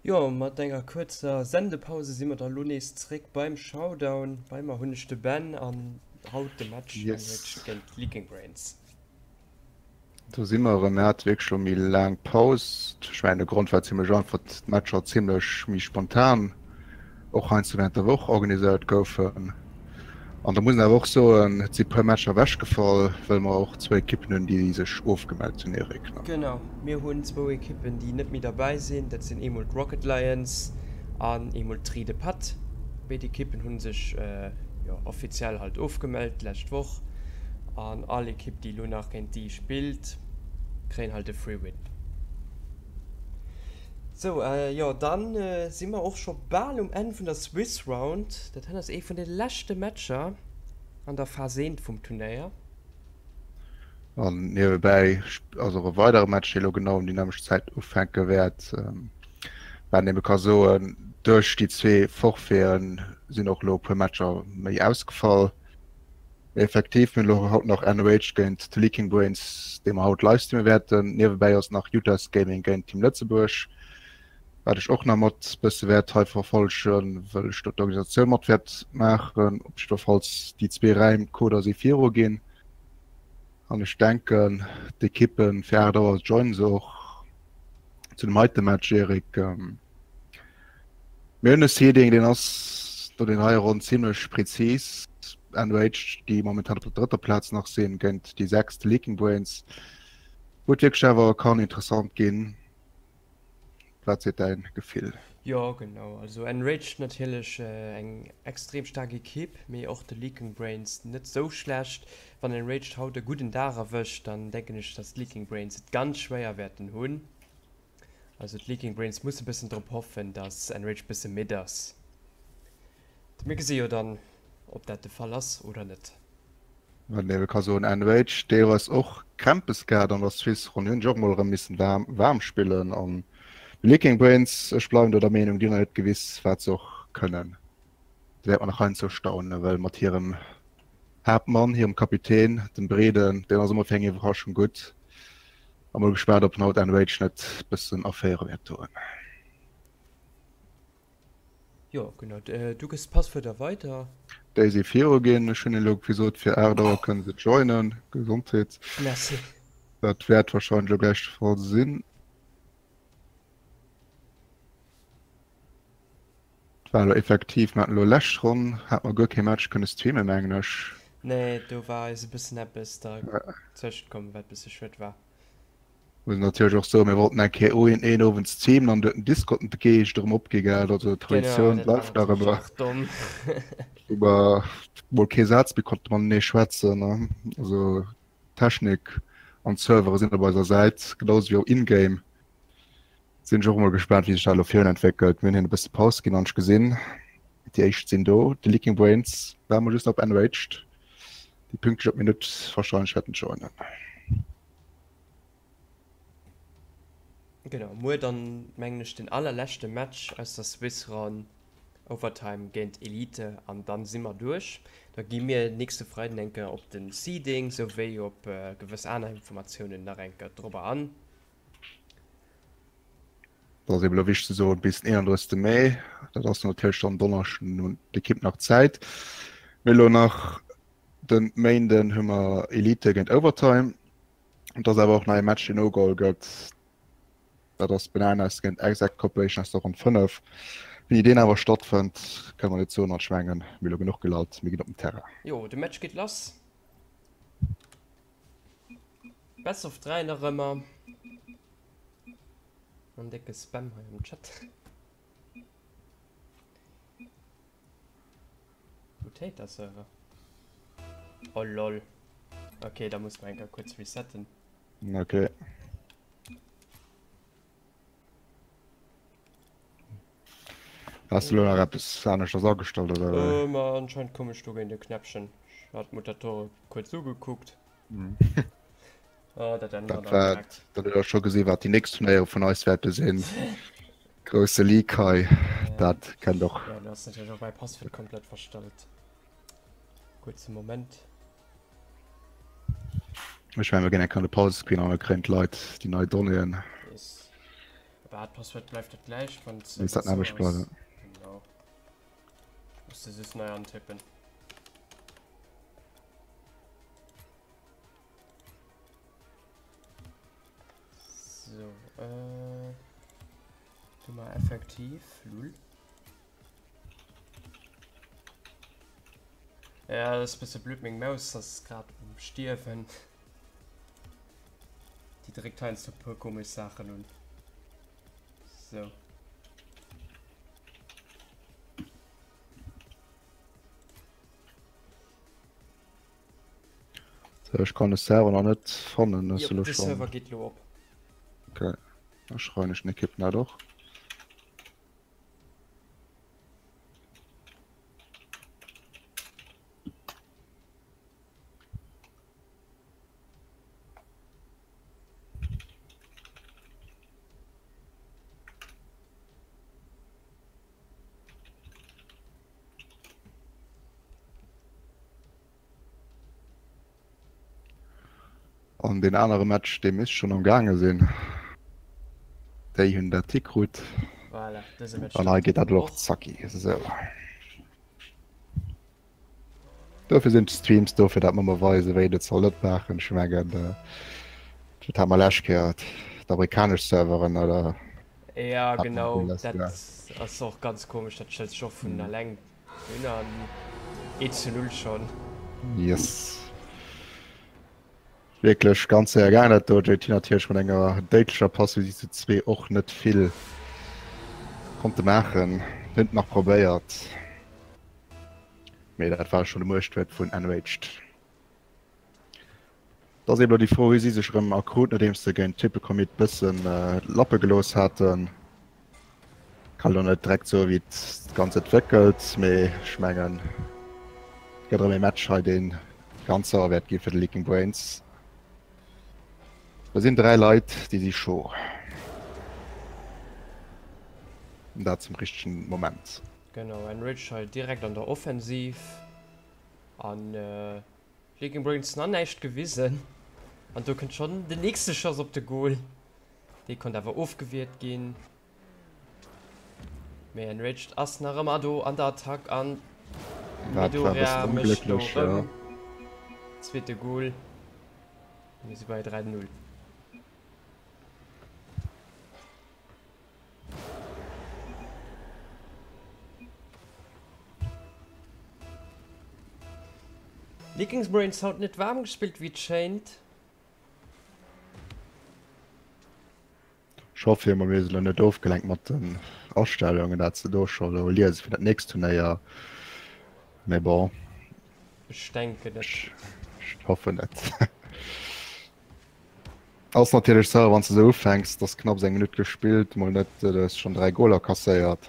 Jo, mat enger kuerzer Sendepause si mer da lo nees zréck beim Showdown. Bei mer hunn ech de Ben an haut de Match yes. géint Leaking Brains. Do si mer erëm. Mir hate wierklech elo méi laang Paus. Ech mengen de Grond war zimlech einfach, datt d'Matcher zimlech méi spontan och heiansdo während der Woch organiséiert goufen. An da muss een awer och soen, et si puer Matcher ewechgefall, well mer och zwou Ekippen hunn, déi sech ofgemellt hunn, Eric, ne? Genau, mir hunn zwou Ekippen, déi net méi derbäi sinn. Dat sinn eemol d'Rocket Lions an eemol d'Tri de Patte. Béid Ekippen hu sech jo offiziell halt ofgemellt d'lescht Woch. An all Ekipp, déi elo nach géint déi spillt, kréien halt e Free Win. Sou, jo, dann si mer och scho bal um Enn vun der Swiss Round. Dat hei ass ee vun de leschte Matcher an der Phas 1 vum Turnéier. An niewebäi ass och e weidere Match, dee lo genau ëm déi nämmlecht Zäit ufänke wäert. Wat een ebe ka soen, duerch déi zwee Forfaiten sinn och elo e puer Matcher méi ausgefall. Effektiv, mir hunn elo haut nach NOH géint The Leaking Brains, dee mer haut livestreame wäerten. Niewebäi ass nach Utahs Gaming géint Team Lëtzebuerg, wat ech och nach mat bësse wäert hei verfollegen, wëll ech do d'Organisatioun mat wäert maachen, op jiddwerfalls déi zwee Räim, d'Coder si viru ginn. An ech denken, d'Ekippen fir 8 Auer joinen se och zu dem heite Match, Eric. Mir hunn e Seeding, deen ass no den heie Ronn zimmlech prezis. Enraged, déi momentan op der drëtter Plaz nach sinn, géint déi sechst Leaking Brains, wou et wierklech awer kann interessant ginn. Wat seet däin Gefill? Jo genau, also Enraged natierlech eng extrem staark Ekipp, mee och de Leaking Brains net sou schlecht. Wann Enraged haut e gudden Dag erwëscht, dann denken ech, dass d'Leaking Brains et ganz schwéier wäerten hunn. Also d'Leaking Brains musse bëssen drop hoffen, dass Enraged bësse midd ass. Mir gesi jo dann, ob dat de Fall ass oder net. Wat een ebe ka soen, Enraged deelweis och Krämpes gehat an der Swiss Ronn, hunn sech och mol erëm missen waarm waarm spillen. An de Leaking Brains, ech bleiwen do der Meenung, déi hunn nach net gewiss, wat se och kënnen. Do wäert mer nach heiansdo staunen, well mat hirem Haaptmann, hirem Kapitän, dem Breeden, deen ass ëmmer fir eng Iwwerraschung gutt. A mol gespaant, ob en haut Enraged net bëssen aféiere wäert doen. Jo, genau. Du gëss d'Passwuerter weider. Déi si viru ginn. Ech hunn elo gesot, fir 8 Auer kënne se joinen. Gesondheet. Merci. Dat wäert wahrscheinlech elo gläich de Fall sinn. Et war elo effektiv, mir haten elo lescht Ronn, hat mer guer kee Match kënne streamen, mengen ech. Nee, do war eis e bëssen eppes dertëscht komm, wat bësse schued war. Muss natierlech och soen, mir wollten eng Kéier een, een Owend streamen an du huet den Discord de Geescht erëm opgi, gell? Also Genau, d'Traditioun dat war bleift nach natierlech ëmmer. och domm. Wou mer mol kee Saz méi konnte matenee schwätzen, ne? Also Technik an d'Servere sinn op eiser Säit, genau esou wéi och in-game. Sinn ech och emol gespaant, wéi sech dat elo virun entwéckelt. Mir hunn hinnen e bësse Paus ginn an ech gesinn, déi éischt sinn do, de Leaking Brains war mol just op Enraged, déi pünktlech op d'Minutt warscheinlech wäerten joinen. Genau, muer dann mengen ech den allerleschte Match aus der Swiss Run, Overtime géint Elite an dann si mer duerch. Da gi mir nächste Freiden eng Kéier op den Seeding souwéi op gewëss aner Informatiounen nach eng Kéier drop an. Dat ass eben elo wichteg ze soen, bis den 31. Mee, dat ass natierlech dann Donneschden, hunn d'Ekipp nach Zäit. Mee elo nach de Méinden hu mer Elite géint Overtime. Et ass awer och nach ee Match, deen ugeholl gëtt. Dat ass Bananas géint Exact Corporation aus der Ronn 5. Wéini deen awer stattfënnt, kënne mer net soen. An ech mengen, mir hu elo genuch gelallt, mir ginn op den Terrain. Jo, de Match geet lass. Best of 3 nach ëmmer. An décke Spam hei am Chat. Mutator Server. Oh lol. Okay, da muss man enker kurz resetten. Okay. Hast du lo nach eppes aneschters agestallt oder wéi? Äh, ma anscheinend komm ech do géint e Knäppchen. Ech hat d'Mutatore kuerz ugekuckt. Ah, dat ännere Dat mer dann war, direkt. dat huet der scho gesinn, wat déi nächst Turnéiere vun eis wäerte sinn. Grousse Leak hei, Ja, dat kennt och. ja, du ass natierlech och mäi Passwuert komplett verstallt. Kuerze Moment. Ech mengen, mir ginn eng Kéier an de Pausescreen an da kréien d'Leit déi nei Donnéeën. Yes. Aber d'Passwuert bleift dat gläicht, wann Misst d'Server dat zou nämmlecht ass. bleiwen. Genau. Muss de just nei antippen. So, äh. Du mal effektiv, lul. Ja, das ist ein bisschen blöd, meng Maus ass grad um Stierwen. Déi dréckt heiansdo e puer komesch Saachen un. So. So, ech kann de Server nach net fannen. Hast du Jo, lo de schon? Server geet lo op. Okay. Da schreien ech den Ekippen dat och. An deen anere Match, dee misst schonn am gaange sinn. Déi hunn dat hikrut. Voilà, dëse Match An hei geet dat elo och zacki. Esou. Dofir sinn d'Streams do, fir dat mer mol weisen, wéi een et soll net maachen. Ech mengen, dat hate mer lescht Kéier, d'amerikanesch Serveren, oder? Ja genau, dat ass och ganz komesch, dat stellt sech och vun alleng un an 1 zu 0 schonn. Yes. Wierklech ganz séier gaangen dat do. JT natierlech mat enger déidlecher Pass, wou si zu zwee och net vill konnte maachen. Hunn et nach probéiert, mee dat war schonn de Muechtwuert vun Enraged. Et ass eben elo déi Fro, wéi si sech erëm erkrut, nodeems se géint Triple Commit bëssen lappe gelooss haten. Kann elo net direkt soen, wéi et ganz entwéckelt, mee ech mengen, et gëtt erëm ee Match hei, dee ganz sauer wäert gi fir de Leaking Brains. Do sinn 3 Leit, déi si chaud. An dat zum richtegen Moment. Genau, Enrich hei direkt an der Offensiv an Leaking Brains nach näischt gewisen an do kënnt schonn den nächste Schoss op de Goal. Dee konnt awer ofgewiert ginn. Mee Enraged ass nach ëmmer do an der Attack an Midoriya mécht do erëm zweete Goal. Mir si bei 3, 0. Leakings Brains haut net waarm gespillt wéi et schéint. Ech hoffe jo mol mir si lo net ofgelenkt mat den Astellungen dat se do scho lo liese fir dat nächst Turnéier, mee bon. Ech denken net. Ech hoffen net. Ass natierlech sauer wann s de sou ufänks, et ass knapps eng Minutt gespillt, mol net, du hues schonn 3 Goler kasséiert.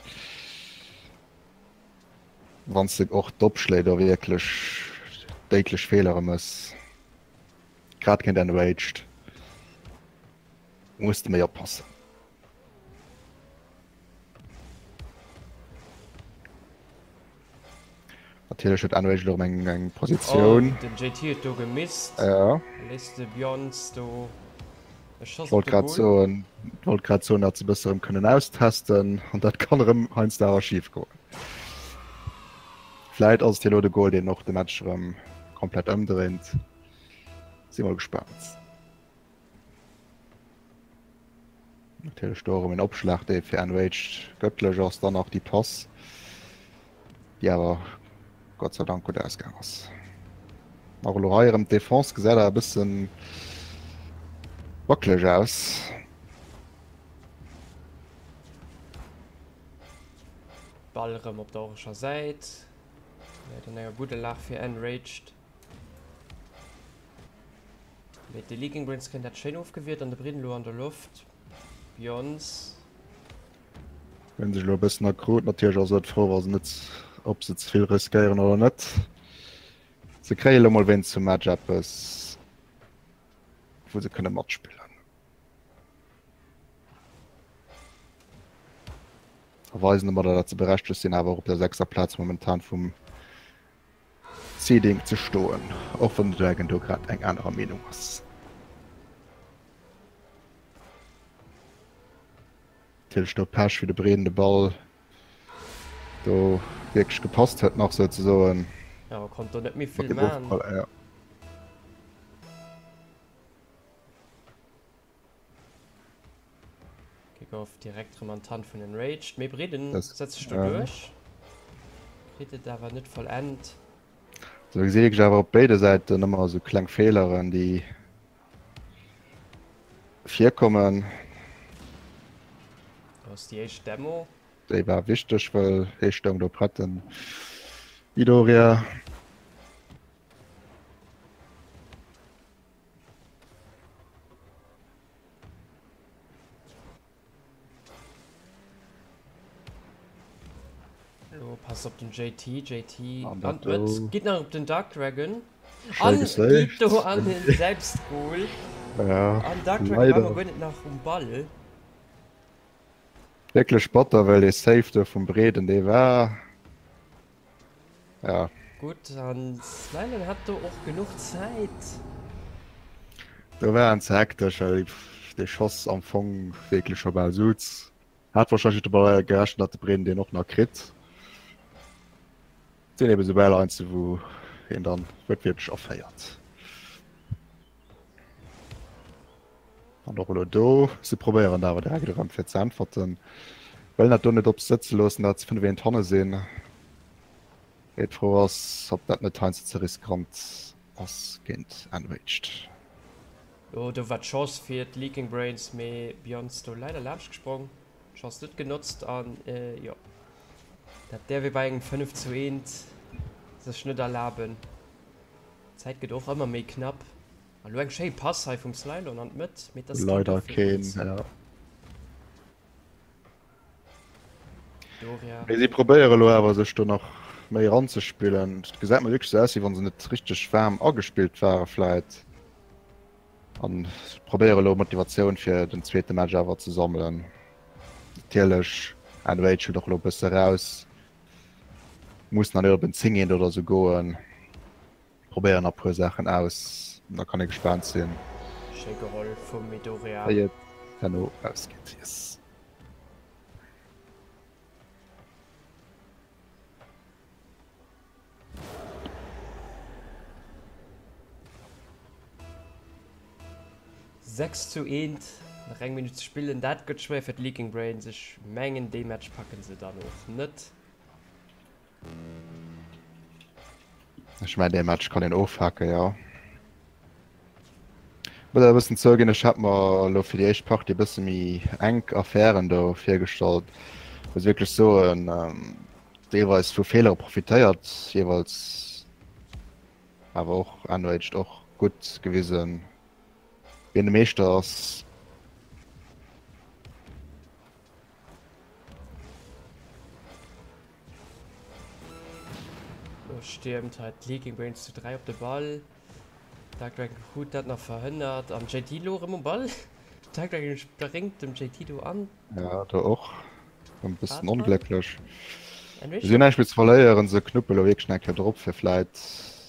Wann s de och d'Opschléi do wierklech déidlech Feelere mëss, grad géint Enraged, muss de méi oppassen. Natierlech huet Enraged elo erëm eng Positioun. Oh, den JT huet do gemisst. Ja. Léisst de Bjorns do e Schoss op de Goal. Soen, wollt grad soen, datt se bësse erëm kënnen austesten an dat kann erëm heiansdo awer schif goen. Vläit ass et jo elo de Goal, deen och de Match erëm komplett ëmdréint. Si mol gespaant. Natierlech do erëm en Opschlag, dee fir Enraged gëttlech ass. Dann nach déi Pass, déi awer Gott sei Dank gutt ausgaang ass. Och elo hei erëm d'Defense gesäit awer e bësse wackeleg aus. Ball erëm op der orescher Säit. Läit an enger gudder Lag fir Enraged. Mee de Leaking Brains kréien dat schéin ofgewiert an de Brin elo an der Loft. Bjons. Hunn sech elo e bëssen erkrut. Natierlech ass elo d'Fro, wa se net, ob se ze vill riskéieren oder net. Se kréie elo mol wéinst zum Match eppes, wou se kënne matspillen. A weisen domadder, datt se berechtegt sinn, awer och op der sechster Plaz momentan vum Seeding ze stoen, och wann de Dragon do grad eng anerer Meenung ass. Natierlech do Pech wéi de Breen de Ball do wierklech gepasst huet nach souzesoen. Jo, konnt do net méi vill man. Ja. Kickoff direkt rëm an d'Hand vun Enraged. Mee Breden setzt sech do duerch. Kritt et awer net vollend. Sou gesi wierklech awer op béide Säiten ëmmer esou kleng Feeleren, déi virkommen. Do ass déi éischt Demo. Déi war wichteg, well hee stoung do prett, den Idoria. Lo pass op den JT, JT an d'Mëtt, geet nach op den Dark Dragon an geet do an den Selbstgoal. Ja, an Dark Dragon war mol guer net nach um Ball. Wierklech batter, well dee Save do vum Breeden, dee war. Ja. Gutt, an Slyman hat do och genuch Zäit. Do war en ze hektesch, well dee Schoss am Fong wierklech scho bal suz. Hat warscheinlech dobäi gerechent, datt de Breen deen och nach kritt. Sinn eben esou bal Einzel, wou een dann wuertwiertlech erféiert. An och elo do, se probéieren awer direkt erëm fir ze äntwerten. Wëllen dat do net op sech sëtze loossen, dat se 5 eent hanne sinn. Mee d'Fro ass, ob dat net heiansdo ze riskant ass géint Enraged. Jo, do war d'Chance fir d'Leaking Brains, mee Beyonce do leider laanscht gesprong. D'Chance net genotzt an jo, dat däerf ee bei engem 5 zu 1 sech net erlaben. D'Zäit gëtt och ëmmer méi knapp. An lo eng schéi Pass hei vum Slylon an d'Mëtt, mee et ass keen do Leider fir keen, d'Goals. ja. Doria. Mee si probéiere lo awer sech do nach méi eranzespillen. Et gesäit mer wierklech sou aus, wéi wa se net richteg waarm agespillt ware vläit. An probéiere lo Motivatioun fir den zweete Match awer ze sammelen. Natierlech, NOH huet och lo e bësse raus. Mussen dann net op en 10 eent oder sou goen. Probéieren nach puer Saachen aus, da kann ee gespaant sinn. Schéi geholl vum Midoriya. Wéi et herno ausgeet. Yes. Sechs zu eent, nach eng Minutt ze spillen. Dat gëtt schwéier fir d'Leaking Brains. Ech mengen dee Match packen se dann och net. Ech mengen dee Match kann een ofhaken, jo. Muss awer e bëssen zouginn, ech hat mer elo fir déi éischt Partie e bësse méi enk Affären do virgestallt. Muss wierklech soen, deelweis vu Feelere profitéiert jeeweils, awer och Enraged och gutt gewisen, wien de Meeschter ass. Lo stiermt hei d'Leaking Brains zu 3 op de Ball. Dark Dragon krut dat nach verhënnert an JT lo erëm um Ball. Dark Dragon spréngt dem JT do an. Ja, do och e bëssen onglécklech. Si hunn näischt méi ze verléieren, se knuppe lo wierklech nach eng Kéier drop, fir vläit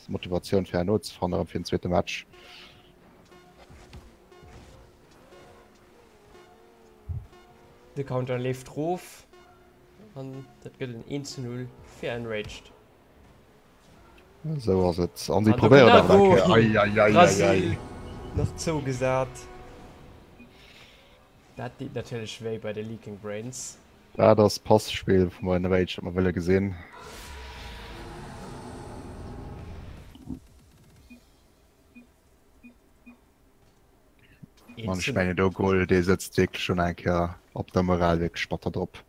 Motivatioun fir herno ze fannen, erëm fir den zweete Match. De Counter leeft rof an dat gëtt en 1 zu 0 fir Enraged. Esou ass et. An si probéieren awer eng Kéier. Ei, ei, ei, ei, ei. Nach zougesat. Dat deet natierlech wéi bei de Leaking Brains. Dat ass Passspill vum Enraged, dat mer wëlle gesinn. An ech mengen do Goal dee sëtzt wierklech schon eng Kéier op der Moral wierklech batter drop.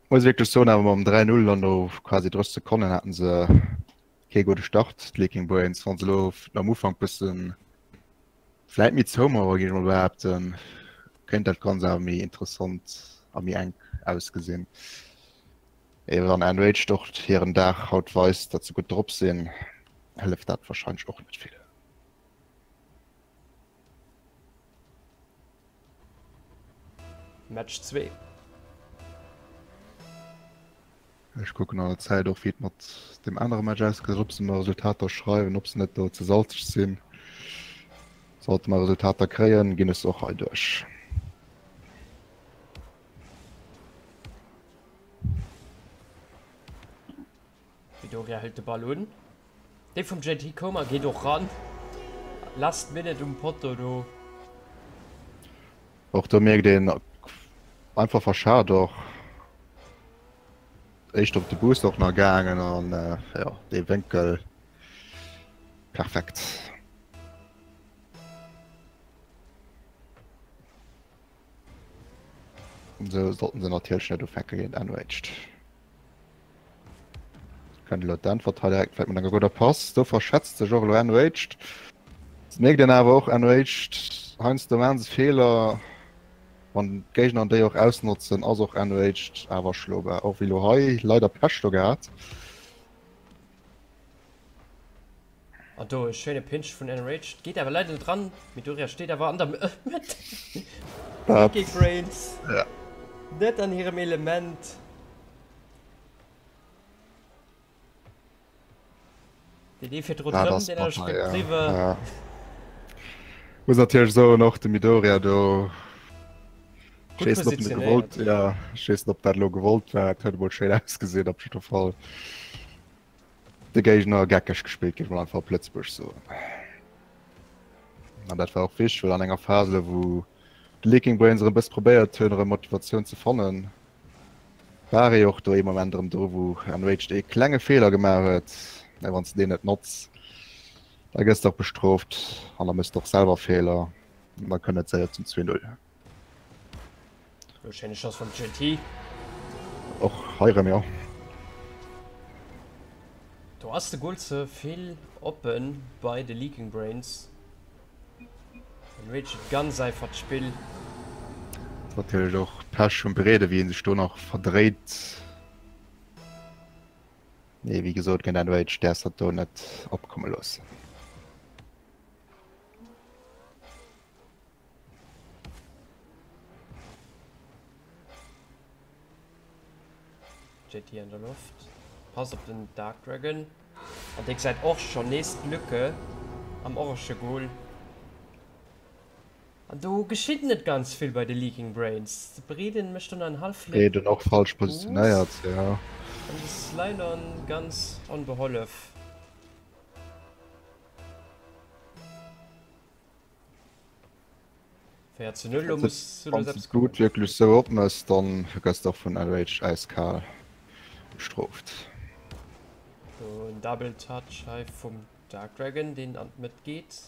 Muss wierklech soen awer mam 3-0 dann no quasi 30 Sekonnen haten se kee gudde Start d'Leaking Brains. Wann se elo am Ufank bëssen vläit méi zoumauere géif ech mol behaapten, kéint dat Ganzt awer méi interessant a méi enk ausgesinn. Mee wann Enraged och hiren Dag haut weist, datt se gutt drop sinn, hëlleft dat warscheinlech och net vill. Match 2. Ech kucken an der Zäit och wéi et mat deem anere Match ausgesäit, ob se mer Resultater schreiwen, ob se net do ze salzeg sinn. Sollte mer Resultater kréien, ginn ech se och hei duerch. Vidoria hëlt de Ball un. Dee vum JT Comer geet och ran. Last minute um Potto do. Och do mierkt een einfach verschat och. Éischt op de Boost och nach gaangen an jo dee Wénkel perfekt. Sou sollten se natierlech net ufänke géint Enraged. Kënnt elo d'Äntwert hei direkt vläit mat enger gudder Pass. Do verschätzt sech och elo Enraged. Et mierkt een awer och Enraged, heiansdo maachen se Feeler, wann d'Géigner déi och ausnotzen, ass och Enraged awer schlobar. Och wéi elo hei, leider Pech do gehat. An do e schéine Pinch vun Enraged, geet awer leider net ran. Midoriya steet awer an der Mëtt. Leaky Brains net an hirem Element. Deen ee fiert ronderëm, deen anere spréngt driwwer. Muss natierlech soen, och de Midoriya do. Gutt positionéiert. Ja, ech weess net, ob dat elo gewollt war. Et huet emol schéin ausgesinn op jidder Fall. De Géigner geckeg gespillt, géif ech mol einfach op Lëtzebuerg soen. An dat war och wichteg, well an enger Phase elo, wou d'Leaking Brains erëm e bësse probéiert hunn, erëm Motivatioun ze fannen, war ee och do ee Moment erëm dru, wou Enraged ee klenge Feeler gemaach huet. Mä wann s de deen net notz, da gëss de och bestrooft an da méchs de och selwer Feeler an da kënnt et séier zum 2, 0. E schéine Schoss vum JT. Och hei rëm, jo. Do ass de Goal ze vill oppen bei de Leaking Brains. Enraged ganz einfach d'Spill. Natierlech och Pech vum Brede wéi en sech do nach verdréit. Nee wéi gesot géint Enraged däerfs dat do net opkomme loossen. JT an der Loft. Pass op den Dark Dragon. An dee gesäit och schonn nees d'Lücke am orange Goal. An do geschitt net ganz vill bei de Leaking Brains. De Breeden mécht do nach en Halfflip. Breeden och falsch positionéiert, jo. An de Slylon ganz onbehollef. 4 zu 0, lo muss du lues eppes kommen. Wann s de d'But wierklech sou opmëss, dann gëss de och vun LH äiskal bestrooft. Do en Double Touch hei vum Dark Dragon, deen an d'Mëtt geet.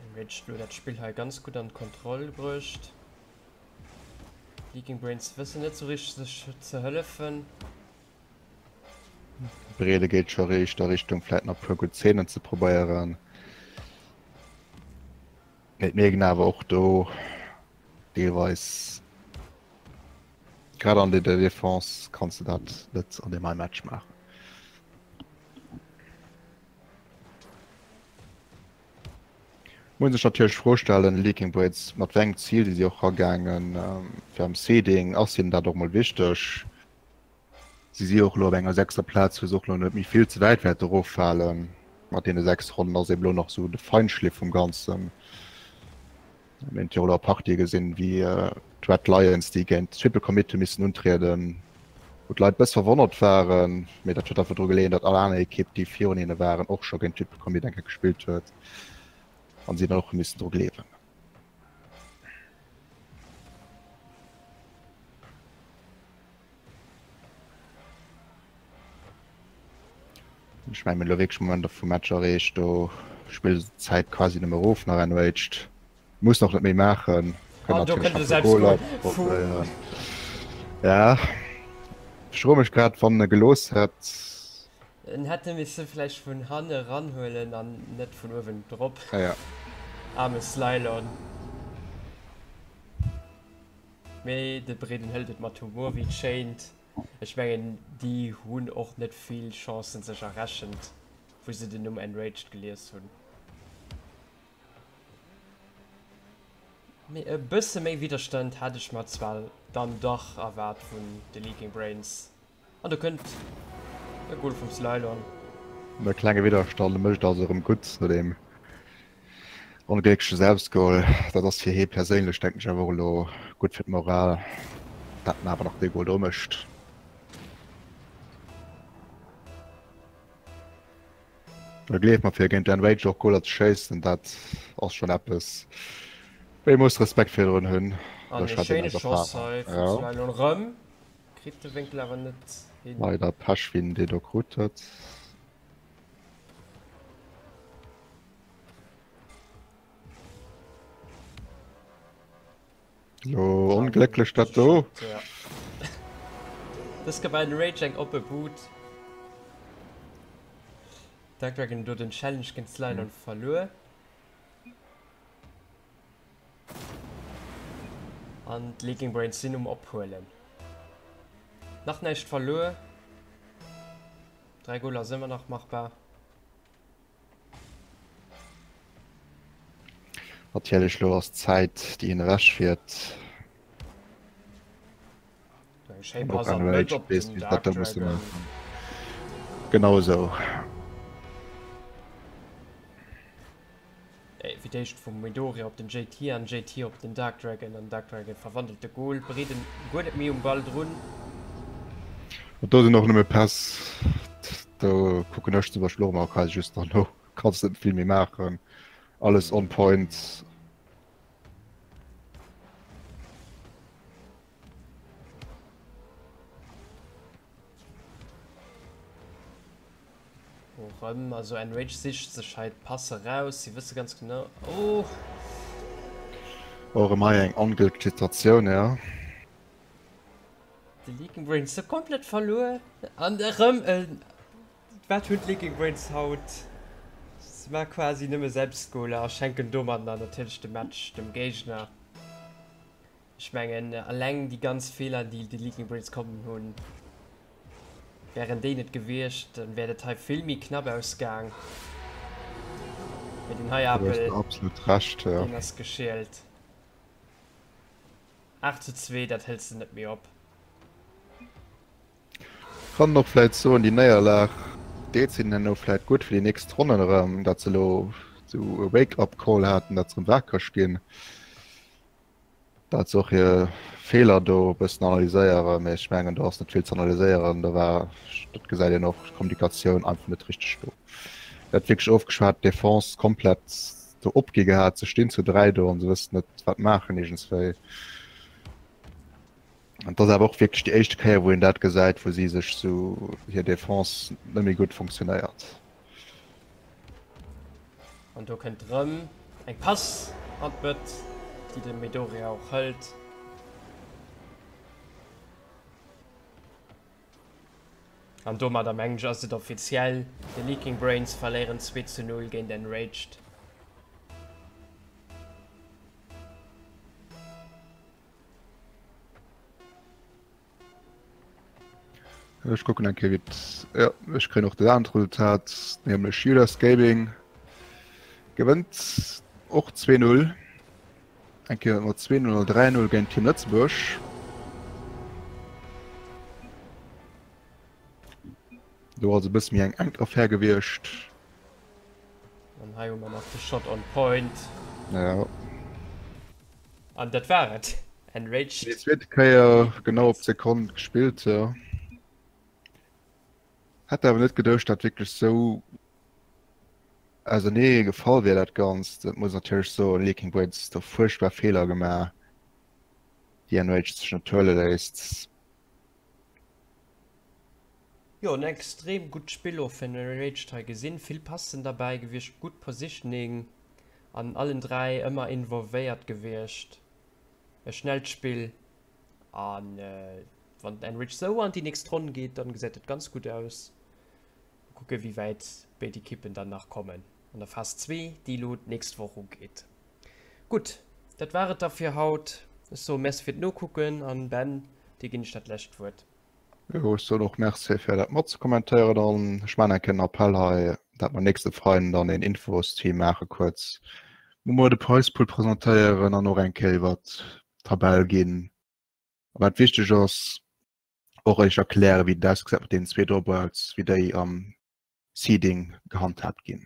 Enraged lo dat Spill hei ganz gutt an d'Kontroll bruecht. Leaking Brains wëssen net sou richteg sech ze hëllefen. Breede geet scho riicht a Richtung vläit nach puer gutt Zeenen ze probéieren. Mee et mierkt een awer och do deelweis, grad an der Defense kanns de dat net an deem hei Match maachen. Muss sech natierlech d'Fro stellen, Leaking Blades, mat wéi engem Zil si si och ragaangen? Fir am Seeding ass hinnen dat och mol wichteg. Si si och elo op enger sechster Plaz, wou se och elo net méi vill ze wäit wäerte eroffalen. Mat deene 6 Ronnen ass eben elo nach esou de Feinschliff vum Ganzen. Mir hunn jo elo Partië gesinn, wéi d'Red Lions, déi géint Triple Commit hu missen untrieden, wou d'Leit e bësse verwonnert waren. Mee dat huet einfach dru geleeën, datt all aner Ekipp, déi virun hinne waren, och scho géint Triple Commit eng Kéier gespillt huet an si dann och hu missen dru gleewen. Ech mengen, mir hunn elo wierklech Momenter vum Match erreecht, do spillt se d'Zäit quasi nëmme erof nach. Enraged muss och net méi maachen, kënnt natierlech nach de Goler probéieren. Ja, ech froe mech grad, wann e gelooss hätt. En hätt e misse vläicht vun hanne ranhuelen an net vun uewen drop. Ja. Aarme Slylon. Mee de Breeden hëlt et mat Humor, wéi et schéint. Ech mengen, déi hunn och net vill Chancen sech errechent, wou se den Numm Enraged gelies hunn. Mee e bësse méi Widderstand hat ech mer zwar dann dach erwaart vun de Leaking Brains. An do kënnt e Goal vum Slylon. E klenge Widderstand e mécht also erëm gutt no deem ongléckleche Selbstgoal. Dat ass fir hee perséinlech, denken ech, awer och elo gutt fir d'Moral, dat en awer nach dee Goal do mécht. A gleeft mer, fir géint Enraged och Goaler ze schéissen, dat ass schonn eppes, wou ee muss Respekt virdrun hunn. An e schéine Schoss hei vum Slylon erëm. Kritt de Wénkel awer net hin. Leider Pech wien dee do krut huet. Lo onglécklech dat do. Ja. Dës gëtt bei den Rage eng oppe Boot. Dark Dragon do den Challenge géint Slylon verluer. An d'Leaking Brains sinn um Ophuelen. Nach näischt verluer. 3 Goler ass ëmmer nach machbar. Natierlech, lo ass d'Zäit, déi een ewechfiert. Eng schéi Pass an d'Mëtt op den Dark Dragon. Genau esou. Fir d'éischt vum Midori op den JT an JT op den Dark Dragon an Dark Dragon verwandelt de Goal. Breeden guer net méi um Ball drun. Do sinn och nëmme Päss. Do kucken ech zum Beispill och ëmmer quasi just derno. Kanns net vill méi maachen. Alles on point. Och rëm, also Enrage sicht sech hei d'Pass eraus, si wësse ganz genau, oh! Och erëm hei eng onglécklech Situatioun, jo. De Leaking Brains sou komplett verluer an erëm en, wat hunn d'Leaking Brains haut? Se maache quasi nëmme Selbstgoler a schenken domadder natierlech de Match dem Géigner. Ech mengen eleng déi ganz Feeler déi de Leaking Brains kommen hunn, Wären déi net gewiescht, dann wäert et hei vill méi knapp ausgaang. Mee den hei Apel, deen ass geschielt. 8 zu 2, dat hëls de net méi op. Kann och vläit soen, déi Néierlag deet hinnen herno vläit gutt fir déi nächst Ronnen erëm, datt se elo esou e Wake-up-Call haten, datt se erëm wakereg ginn. Dat se och hir Feeler do e bëssen analyséieren, mee ech mengen do ass net vill ze analyséieren. Do war, dat gesäit een och, d'Kommunikatioun einfach net richteg do. Dat wierklech ofgeschwat, d'Defense komplett do opgi gehat, se stinn zu 3 do an se wëssen net wat maachen iergendswéi. An dat ass awer och wierklech déi éischte Kéier wou een dat gesäit, wou si sech sou hir Defense net méi gutt funktionéiert. An do kënnt rëm eng Pass an d'Mëtt, déi de Medoria och hëlt. An domadder mengen ech ass et offiziell, de Leaking Brains verléieren 2 zu 0 géint Enraged. Ech kucken eng Kéier wéi et, jo ech kréien och dat anert Resultat, nämlech Judas Gaming gewënnt och 2-0. Eng Kéier mat 2-0 oder 3-0 géint Team Lëtzebuerg. Do also e bësse méi eng enk Affär gewiescht. An hei hu mer nach de Shot on point. Ja. An dat war et. Enraged. Déi zweete Kéier genau op d'Sekonn gespillt, jo. Hätt awer net geduecht, dat wierklech sou ausenee gefall wier dat Ganzt. Et muss natierlech soen, Leaking Brains do fuerchtbar Feeler gemaach, déi Enraged sech net huele léisst. Jo en extrem gutt Spill och vun Enraged hei gesinn, vill Passen derbäi gewiescht, gutt Positioning an allen 3 ëmmer involvéiert gewiescht, e schnellt Spill an wann den Enraged sou an déi nächst Ronn geet, dann gesäit et ganz gutt aus. Mol kucke wéi wäit béid Ekippen dann nach kommen an der Phas 2 déi elo d'nächst Woch ugeet. Gutt, dat war et da fir haut. Ech soe Merci fir d'Nokucken an Ben, dir ginn ech dat lescht Wuert. Jo, ech soen och Merci fir dat matzekommentéieren an ech maachen eng Kéier en Appell hei, dat mer nächste Freiden dann een Infostream maache kuerz, wou mer de Prize Pool presentéieren an och eng Kéier iwwert d'Tabell ginn. A wat wichteg ass, och iech erklären, wéi dat ausgesäit mat deenen zwee Dropouts, wéi déi am Seeding gehandhaabt ginn.